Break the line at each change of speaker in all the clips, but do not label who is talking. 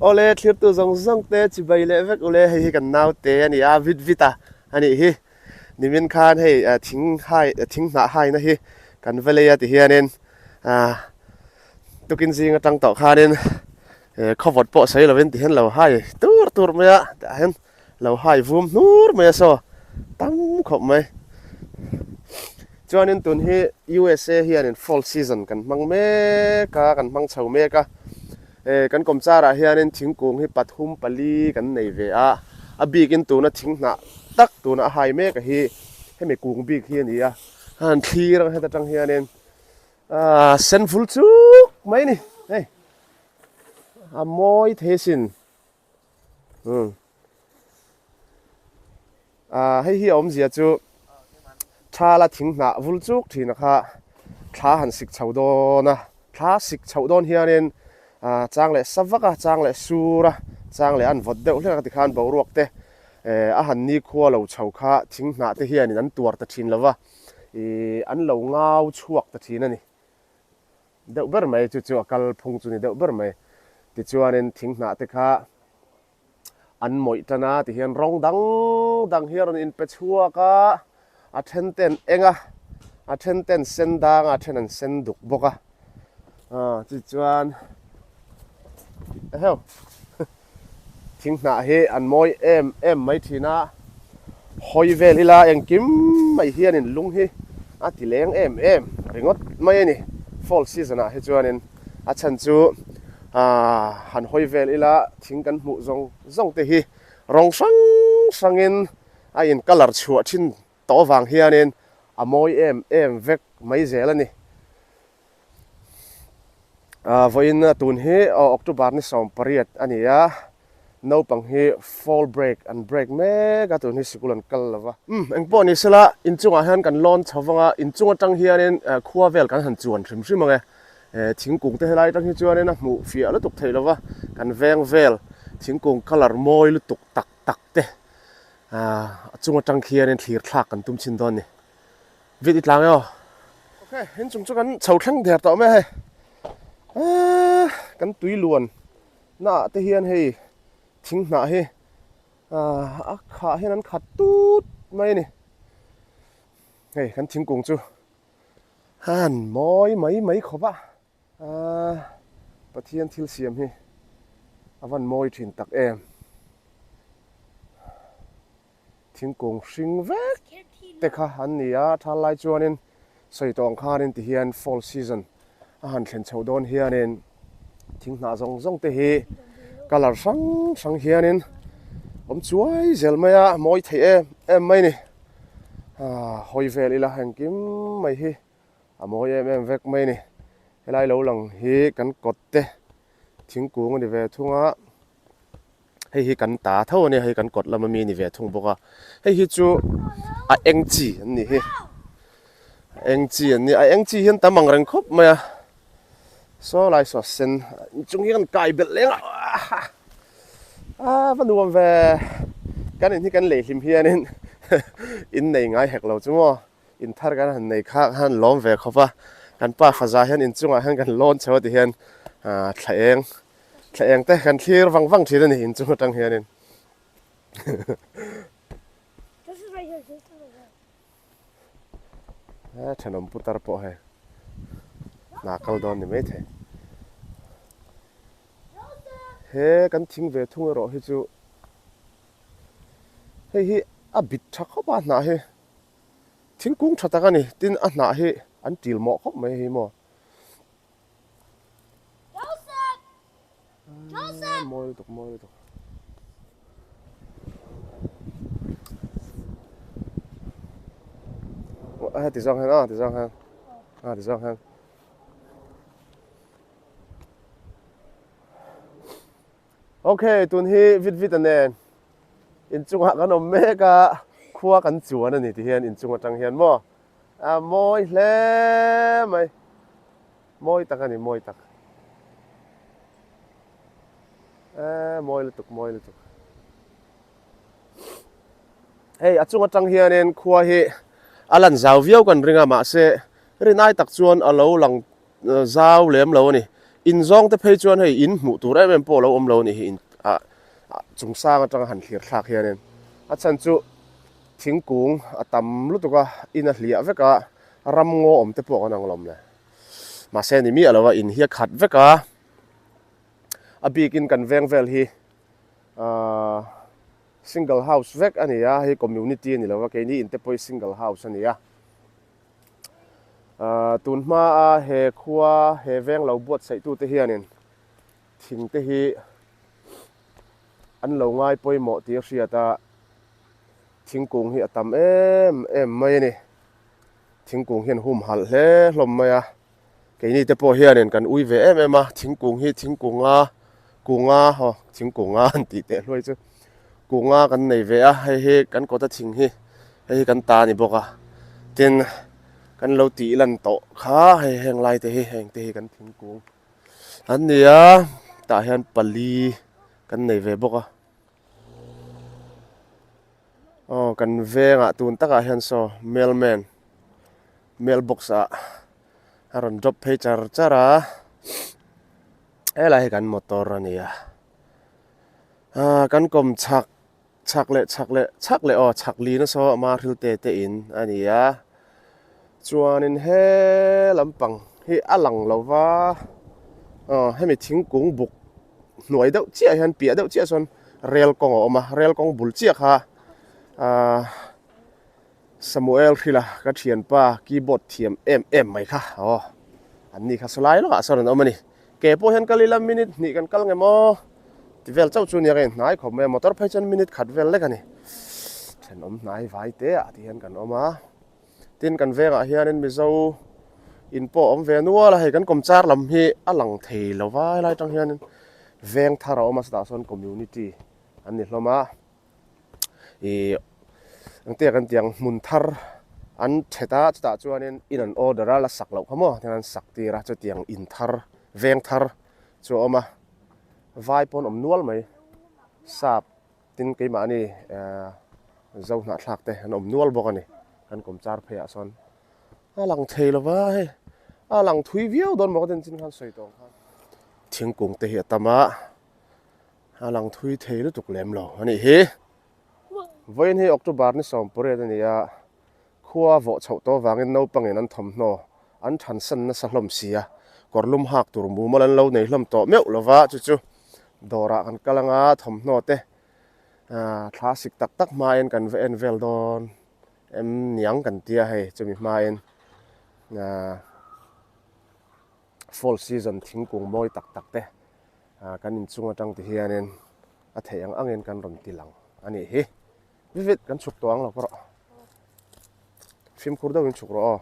Awle thlirtu zawng zawng te chibai leh vek ule hei hi kan naute a ni a vit vit a a nih hi nimin khan hei thing hai thing hnah haina hi kan va lei a ti hianin ah tukin zing atang tawh khanin khawvawt pawh sawi lovin ti hian lo hai tur tur mai a tah hian lo hai vum hnur mai a saw tam khawp mai chuanin tun hi USA hianin fall season kan hmang mek a kan hmang chho mek a eh kan kawmchar ah hianin thingkung hi pathum pali kan nei ve a a bikin tuna thing hnah tak tuna a hai mek a hi hemi kung bik hi a ni a a han thlir ang heta tang hianin ah sen vul chuk mai a ni hei a mawi thei asin. Umm ah hei hi a awmzia chu thala thing hnah vul chuk thin a kha thla han sik chho dawn a thla sik chhoh dawn hianin ah chang leh sa vak a chang leh sur a chang leh an vawt deuh hlek a tikhan boruak te eh a han nikhua lo chho kha thing hnah te hianin an tuar ta thin lo va ih an lo ngau chhuak ta thin a ni. Deuh ber mai chu chu a kal phung chu ni deuh ber mai. Tichuanin thing hnah te kha an mawih tan a tihian rawng dang dang hi a rawn inpe chhuak a, a then te an eng a, a then te an sen dang a, a then an sen duk bawk a. Aw tichuan eheu thing hnah hi an mawi em em mai thin a, hawi vel ila engkim mai hianin lung hi a ti leng em em ringawt mai a ni. Fall season ah hi chuanin a chhan chu aaa han hawi vel ila thing kan hmuh zawng zawng te hi rawng hrang hrangin a in colour chhuah thin tawh avang hianin a mawi em em vek mai zel a ni. Vawiin tun hi October ni 18 a ni a, naupang hi fall break an break mek a, tun hi sikul an kal lo va. Umm engpawh ni sela inchungah hian kan lawn chho vang a, inchung atang hianin khua vel kan han chuan hrim hrim ang e. Thingkung te helai atang hi chuanin a hmuh fiah lutuk theih lo va, kan veng vel thingkung colour mawi lutuk tak tak te a chung atang khianin thlir thlak kan tum chhin dawn a ni. Vit i tlang e aw. Ok, in chung chu kan chho thleng der tawh mai a hei. Aaa kan tui luan na ah te hian hei thing hnah hi a khah hian an khat tut mai a ni. Hei kan thingkung chu han mawi mai mai khawp a. Aaa Pathian thil siam hi a van mawi thin tak em. Thingkung hring vek te kha an ni a, thal lai chuanin sawi tawh ang khanin ti hian fall season a han thlen chhoh dawn hianin thing hnah zawng zawng te hi colour hrang hrang hianin awm chuai zel mai a, mawi theih em em mai a ni. Aaa hawi vel ila engkim mai hi a mawi em em vek mai a ni. Helai lo lang hi kan kawt te thingkung a ni ve thung a. Hei hi kan ta tho a nia hei kan kawt lama mi a ni ve thung bawk a hei hi chu a eng chi an nih hi a eng chi an nia a eng chi hian tam ang reng khawp mai a saw lai saw sen inchung hi kan kai belh leng a a va nuam ve kan in hi kan lei hlim hianin in nei ngai hek lo chu maw in thar kan han nei kha khan lawm ve khawp a kan pa faza hian inchungah hian kan lawn chho a ti hian ah thla eng. Thla eng te kan thlir vang vang thin a ni inchung atang hianin. He thenawm putar pawh hei hna kal dawn ni maithei. He kan thing ve thung erawh hi chu hei hi a bit tha khawp a hnah hi thingkung tha tak a ni tin a hnah hi an til mawh khawp mai hi maw. Mawi lutuk mawi lutuk. A ti zawng hian a ti zawng hian a ti zawng hian. Okay tun hi vit vit a nen inchungah kan awm mek a khua kan chuan a ni ti hian inchung atang hian maw. A mawi hle mai. Mawi tak a ni, mawi tak. E, mawi lutuk, mawi lutuk. Hei, a chung atang hianin khua hi a lan zau viau kan ring a, mahse rinai tak chuan a lo lang zau lem lo a ni. In zawng te phei chuan hei in hmuh tur em em pawh a lo awm lo a nih hi in ah chung sang atanga han thlir thlak hianin a chhan chu thingkung a tam lutuk a in a hliah vek a ram ngaw awm te pawh kan ang lawm le mahse ni miah lo a in hi a khat vek a a bikin kan veng vel hi ahh single house vek a ni a hei community a ni lo a keini in te pawh hi single house a ni a. Ahh tun hmaa he khua he veng lo buatsaih tute hianin thing te hi an lo ngai pawimawh tih a hriat a, thingkung hi a tam em em mai a ni. Thingkung hian humhalh hle hlawm mai a, keini te pawh hianin kan ui ve em em a, thingkung hi thingkunga kunga haw thingkunga an tih teh hluai chu kunga kan nei ve a, hei hi kan kawta thing hi hei hi kan ta a ni bawk a, tin kan lo tih lan tawh kha hei heng lai te hi heng te hi kan thingkung an ni a, tah hian pali kan nei ve bawk a. Aw kan vengah tun takah hian saw mailman mailbox ah a rawn drop phei char char a helai hi kan motor a ni a ah kan kawm chhak chhak leh chhak leh chhak leh aw chhak lin a saw a hma hril te te in a ni a chuanin he lampang hi a lang lo va aw hemi thingkung buk hnuai deuh chiah hian piah deuh chiah sawn rel kawng a awm a rel kawng bul chiah kha ahh Samuel Hrila ka thianpa keyboard thiam em em mai kha aw an ni kha sawlai lawkah sawn an awm a ni ke pawh hian kal ila minute hnih kan kal nge maw ti vel chauh chu nia ka inhnai khawp mai a motor phei chuan minute khat vel lek a ni thenawm hnai vai te ah ti hian kan awm a. Tin kan vengah hianin Mizo in pawh a awm ve nual a, hei kan kawmchar lam hi a lang thei lo va helai atang hianin veng thar a awm a chutah sawn community an ni hlawm a ih engtia kan tih ang hmun thar an thet a chutah chuanin in an order a la sak loh kha maw tihian an sak tir a chutiang in thar veng thar chu a awm a vai pawn awm nual mai sap. Tin keimahni zo hnahthlak te an awm nual bawk a ni. Kan kawm char pheiah sawn a lang thei lo va hei a lang thui viau dawn maw ka tin chin khan sawi tawh ang khan thingkung te hi a tam a, a lang thui thei lutuk lem lo a nih hi. Vawiin hi October ni 18 a ni a, khua vawh chhoh tawh avangin naupangin an thawmhnaw an thansan nasa hlawm si a, kawr lum hak tur mumal an lo nei hlawm tawh meuh lo va, chu chu dawrah kan kal anga thawmhnaw te thla sik tak tak hmain kan va en vel dawn em niang kan tia hei chumi hmain fall season thingkung mawi tak tak te kan inchung atang ti hianin a theih ang angin kan rawn ti lang a nih hi. Vivid kan chhuk tawh ang lo pawh rawh. Fimkhur deuhin chhuk rawh aw.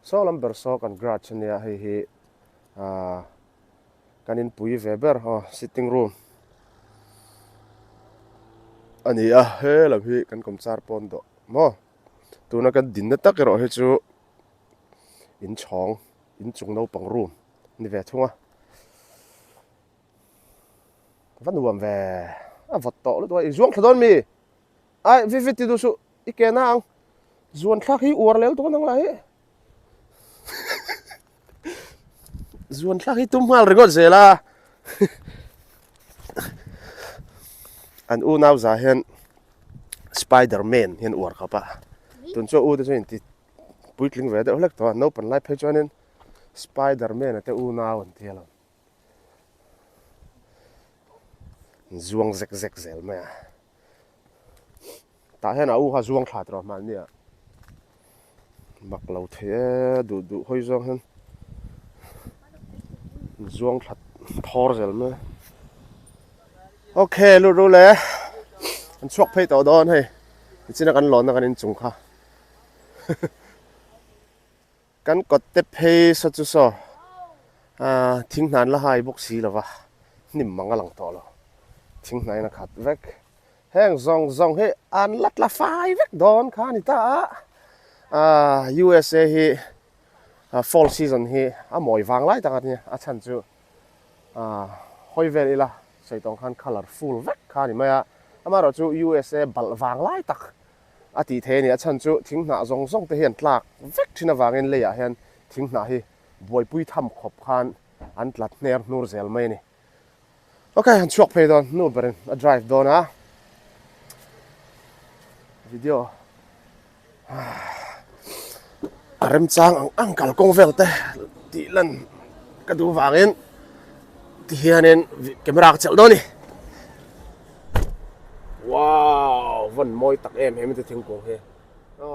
Saw lam ber saw kan garage a nia hei hi ah kan inpui ve ber aw sitting room a ni a he lam hi kan kawmchar pawn dawh maw tuna kan dinna tak erawh hi chu inchhawng inchung naupang room ni ve thung a va nuam ve a vawt tawh lutuk a i zuang thla dawn mi ai vivid ti duh suh i ke na ang zuan thlak hi uar lel tuk anang lah hi zuan thlak hi tum nghal ringawt zel a an unau za hian spiderman hian uar khawp a tun chu a u te chuan inti puitling ve deuh hlek tawh a naupang lai phei chuanin spiderman a te unau an ti alawm zuang zek zek zel mai a tah hian a u kha zuang thla tawh hmanni ah mak lo thei e duh duh hawi zawng hian zuang thla thawr zel mai a okay lut ru le an chhuak phei tawh dawn hei tichina kan lawnna kan inchung kha. Kan kawt te phei saw chu saw ah thing hnan la hai bawk si lova hnim mang a lang tawh lo thing hnain a khat vek heng zawng zawng hi an la tla fai vek dawn kha a ni ta a ah USA hi fall season hi a mawi vang lai tak a nia a chhan chu ah hawi vel ila sawi tawng khan colourful vek kha a ni mai a amaherawhchu USA balh vang lai tak. a tih theih a ni. A chhan chu thing hnah zawng zawng te hi an tlak vek thin avangin leiah hian thing hnah hi buaipui tham khawp khan an tlat hner hnur zel mai a ni. Ok, an chhuak phei dawn nu berin a drive dawn a. Video a remchang ang ang kalkawng vel te tih lan ka duh vangin ti hianin camera ka chelh dawn a ni. Wow, vawn mawi tak em em te thingkung hi.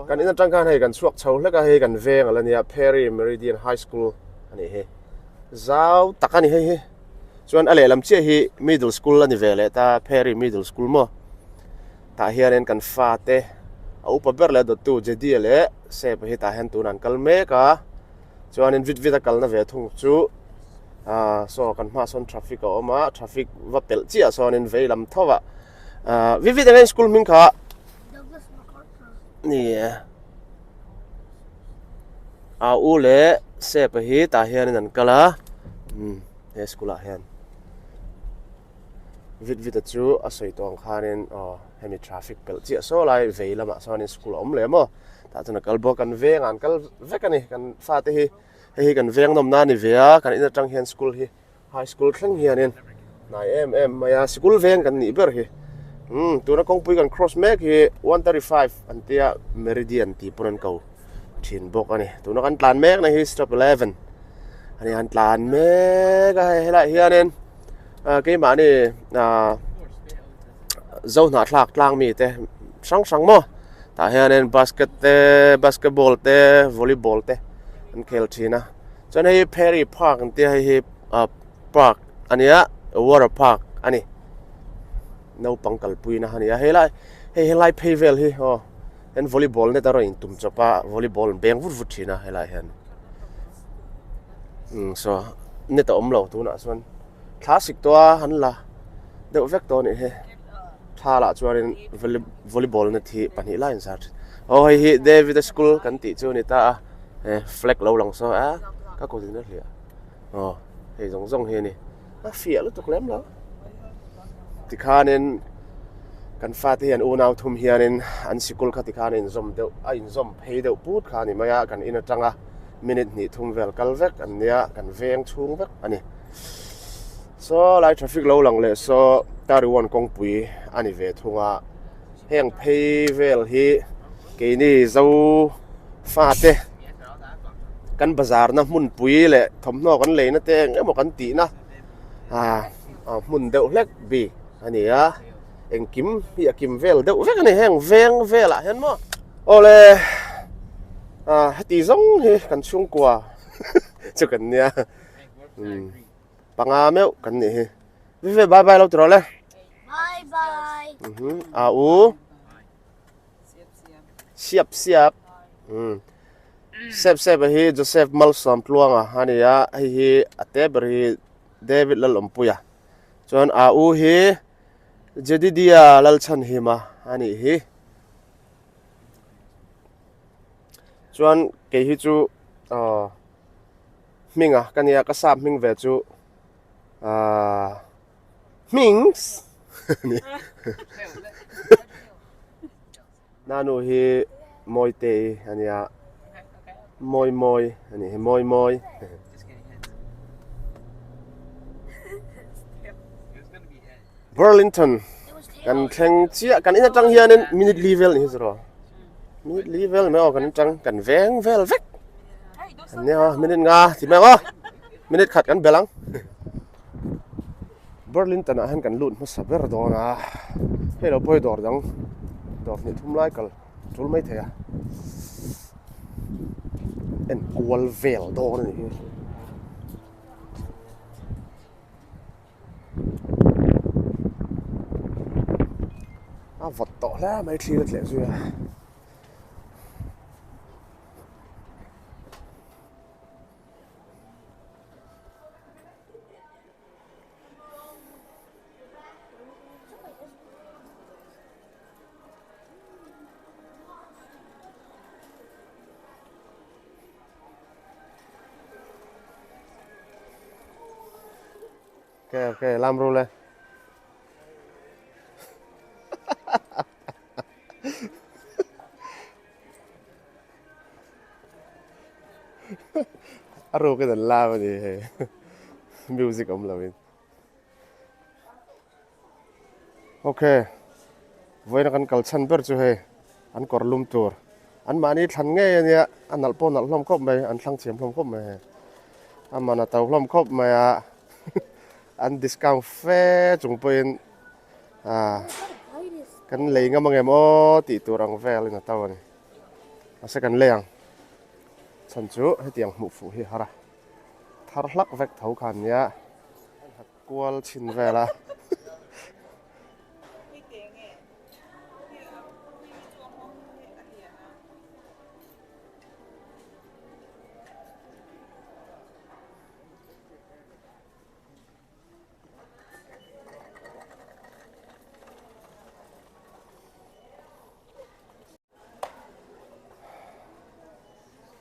Kan in atang khan hei kan chhuak chho hlek a, hei kan veng a la nia, Perry Meridian High School a nih hi. Zau tak a ni hei hi. Chuan a lehlam chiah hi Middle School a ni ve leh ta, Perry Middle School maw. Tah hianin kan fate a upa ber leh a dawttu Jedia leh Sep-a hi tah hian tunah an kal mek a. Chuanin vit vit a kalna ve thung chu ah saw kan hmaah sawn traffic a awm a, traffic va pelh chiah sawnin vei lam tho ah ah vit vit enge school hming kha ni e a u leh Sep-a hi tah hianin an kal a umm he school ah hian. Vit vita chu a sawi tawh ang khanin aw hemi traffic pelh chiah saw lai vei lamah sawnin school a awm leh maw tah chuan a kal bawk kan vengah an kal vek a ni kan fate hi hei hi kan veng nawmna a ni ve a kan in atang hian school hi high school thleng hianin hnai em em mai a sikul veng kan nih ber hi umm tuna kawngpui kan cross mek hi 135 an tia meridian tih pawn an ko thin bawk a ni tuna kan tlan mek na hi stop 11 a ni an tlan mek a hei helaiah hianin. Ah keimahni ah zo hnahthlak tlang mite hrang hrang maw tah hianin basket te basketball te volleyball te an khel thin a chuan hei hi Perry park an tia hei hi ah park a nia water park a ni naupang kalpui na a ni a helai hei helai phei vel hi aw an volleyball net a rawn intum chawp a volleyball an beng vut vut thin a helaiah hian. Umm saw net a awm lo tunah chuan thla sik tawh a an la deuh vek tawh a nih hi thla lah chuanin volley volleyball net hi pahnih lai an zar thin aw hei hi David a school kan tih chu a ni ta a he flag lo lang saw a ka kut in a hliah aw hei zawng zawng hi a ni a fiah lutuk lem lo. Tikhanin kan fate hian unau thum hianin an sikul kha tikhan a inzawm deuh a inzawm phei deuh put kha a ni mai a, kan in atanga minute hnih thum vel kal vek an nia, kan veng chhung vek a ni. Saw lai traffic lo lang leh saw Tariwan kawngpui a ni ve thung a, heng phei vel hi keini Zo fate kan bazar na hmunpui leh thawmhnaw kan leina te eng emaw kan tihna. ah hmun deuh hlek bik a ni a engkim hi a kim vel deuh vek a ni heng veng velah hian maw awle ah heti zawng hi kan chhungkua chu kan nia umm panga meuh kan nih hi vive bye bye lo ti rawh le
bye bye
a u siap siap umm sep sep a hi Joseph Malsawm Tluanga a ni a hei hi a te ber hi David Lalawmpuia chuan a u hi Jedidia Lalchhanhima a nih hi chuan kei hi chu aw hminga ka nia ka sap hming ve chu ahh Hmings Nanu hi Mawitei a nia Mawi Mawi a nih hi Mawi Mawi Burlington kan thleng chiah kan in atang hianin minute li vel ni hi zero minute li vel mai aw kan atang kan veng vel vek an nia minute nga ti mai aw minute khat kan bel ang. Burlington ah hian kan lut hmasa ber dawn a hei lo pawh hi dawr dang dawr hnih thum lai kal tul mai thei a en kual vel dawn a ni hi. A vawt tawh hle mai thlir a tleh zui a. Ok ok lam ru le. A rukin an lam a ni hei music awm loin. Ok vawiina kan kal chhan ber chu hei an kawr lum tur an mahni thlan ngei a nia a nalh pawh nalh hlawm khawp mai an thlang thiam hlawm khawp mai hei a man a to hlawm khawp mai a an discount fe chung pawhin ah kan lei ngam angem aw tih tur ang velin a to a ni mahse kan lei ang chhan chu hetiang hmuh fuh hi a har a thar hlak vek tho kha an nia. Kual chhin vel a.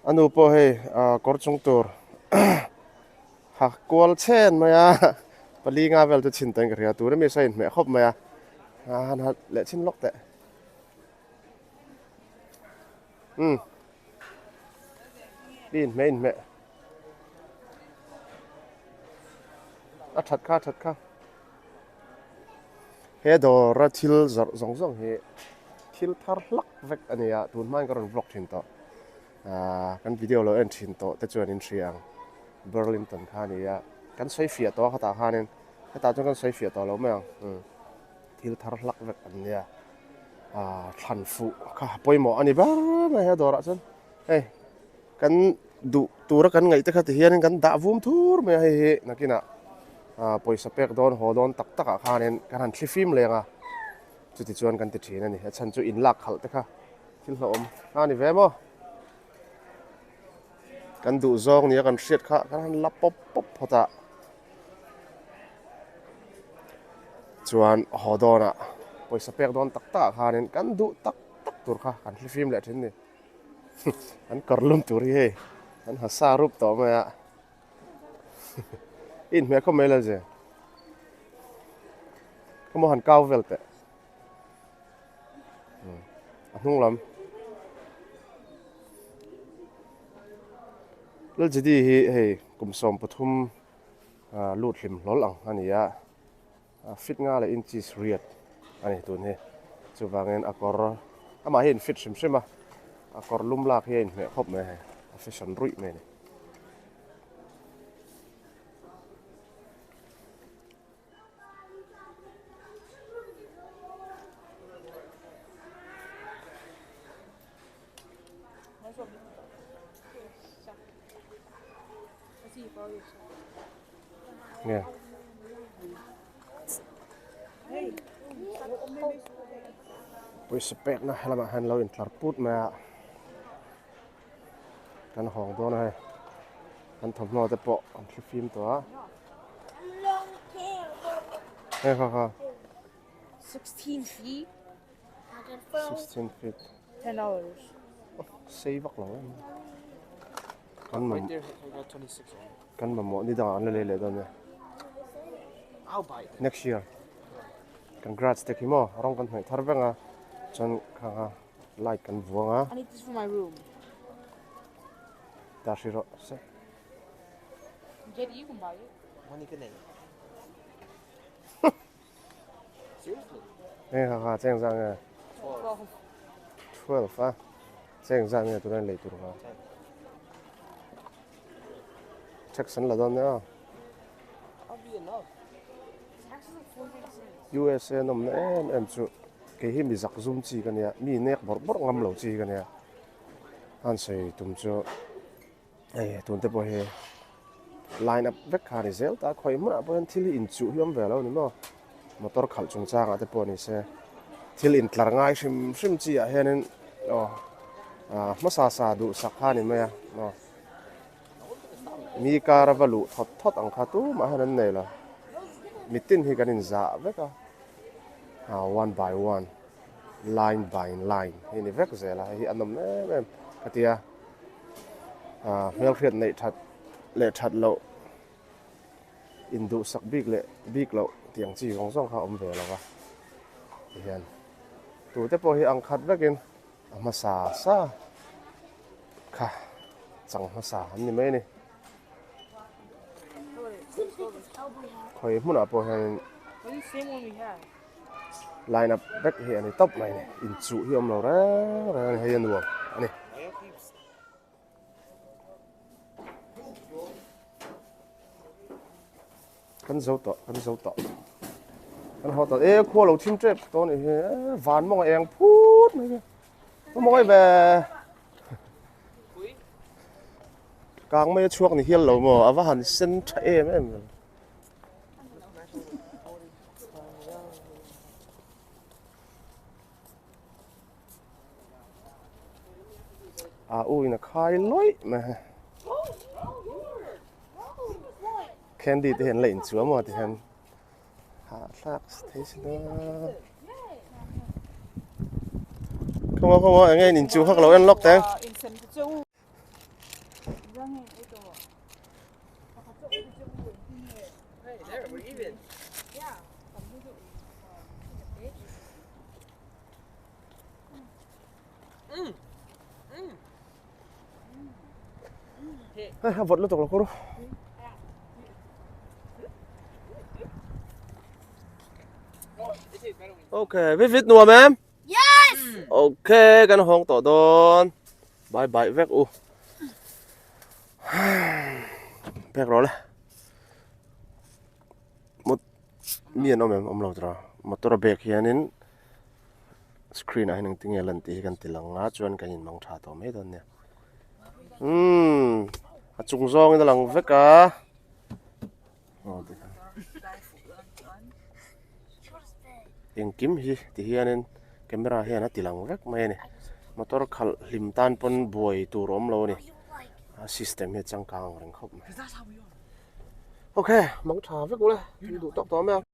A nu pawh hei kawr chung tur ha kual chhen mai a pali nga vel chu chhin tawhin ka hria tur ami saw a inhmeh khawp mai a han ha leh chhin lawk teh umm mi inhmeh inhmeh a that kha a that kha. He dawra thil zawrh zawng zawng hi thil thar hlak vek a ni a, tun hmain ka rawn vlog thin tawh. Ahh kan video lo en thin tawh te chuan in hria ang, Burlington kha a ni a, kan sawi fiah tawh a khatah khanin hetah chuan kan sawi fiah tawh lo mai ang, umm thil thar hlak vek an nia. Ahh thlan fuh kha pawimawh a ni ber mai he dawrah chuan hei kan duh tura kan ngaih te kha ti hianin kan dah vum thur mai a hei hi nakinah ah pawisa pek dawn haw dawn tak tak ah khanin kan han thli fim leng a chuti chuan kan ti thin a ni a chhan chu in lak khalh te kha thil hlauhawm a ni ve maw kan duh zawng nia kan hriat kha kan han la pawp pawp phawt a chuan haw dawnah pawisa pek dawn tak tak ah khanin kan duh tak tak tur kha kan thli fim leh thin a ni. An kawr lum tur hi hei an ha sa rup tawh mai a i inhmeh khawp mai Lalje khawmaw han kau vel teh a hnung lam Laljedi hi hei kum 13 lut hlim hlawl ang a ni a. A fit nga leh inches riat a ni tun hi. Chuvangin a kawr amah hi a infit hrim hrim a, a kawr lum lak hi a inhmeh khawp mai a hei, a fashion ruih mai a ni. Nge. Pawisa pekna helamah hian lo intlar put mai a kan hawng dawn a hei kan thawmhnaw te pawh an thli fim tawh a hei kha kha
16 feet
16 feet
10 dollars
sei vak lo em Kan mamawh kan mamawh ni dangah an la lei leh dawn nia. Next year. Congrats te khi maw rawng kan hnawih thar vek a chuan kha kha light kan vuang a.
I need this for my room.
Ta hri rawh se.
Jade, you can buy it.
Money ka nei. Seriously?
Hei kha kha cheng zan nge?
12.
12 a. Cheng zan nge tunan lei tur kha. Tax an la dawn nia.
I'll be enough.
USA an awmna em em chu kei hi mi zak zum chi ka nia mi nek bawrh bawrh ngam lo chi ka nia an sawi tum chu hei tun te pawh hi line up vek kha a ni zel ta khawi hmunah pawh hian thil hi inchuh hi awm ve lo a ni maw motor khalh chungchangah te pawh ni se thil intlar ngai hrim hrim chi ah hianin aw ah hmasa sa duhsak kha a ni mai a aw mi kar a va luh thawt thawt ang kha tumah hian an nei lo mitin hi kan inzah vek a ah one by one line by line hei ni vek zel a hei hi a nawm em em ka ti a ah hmelhriat neih that leh that loh induhsak bik leh bik loh tih ang chi zawng zawng kha a awm ve lo va tihian tute pawh hi ang khat vekin a hmasa sa kha. chang hmasa an ni mai a ni. Khawi hmunah pawh hianin line up vek hi a ni tawp mai a ni. Inchuh hi a awm lo reng reng a ni. Hei a nuam a ni. Kan zo tawh, kan zo tawh. Kan haw tawh. E khua lo thim tep tawh ni hi. Van mawng a eng phut mai hi. Ka mawi ve. Kang mai a chhuak ni hial lo maw? A va han sen tha em em. A u in a khai lawih mai a. Candy te hi an la inchuah maw ti hian hahthlak thei si na. Khaw khaw eng nge in inchuh kha ka lo en lawk teng. Hei a vawt lutuk lo kawr. Okay, vi vit nuam em?
Yes!
Okay, kan hawng tawh dawn. Bye bye vek u. Pek rawh le. Mut mi an awm em awm lo tura. Motor a bag hianin screen ah hian engtin nge lan tih hi kan ti lang a chuan kan in mang tha tawh mai dawn nia. Umm a chung zawngin a lang vek a. Aw tikhan. Engkim hi ti hianin camera hian a ti lang vek mai a ni. Motor khalh hlim tan pawn buai tur a awm lo a ni. A system hi a changkang ang reng khawp mai. Okay, mang tha vek ula, in duh tawk tawh mai ang.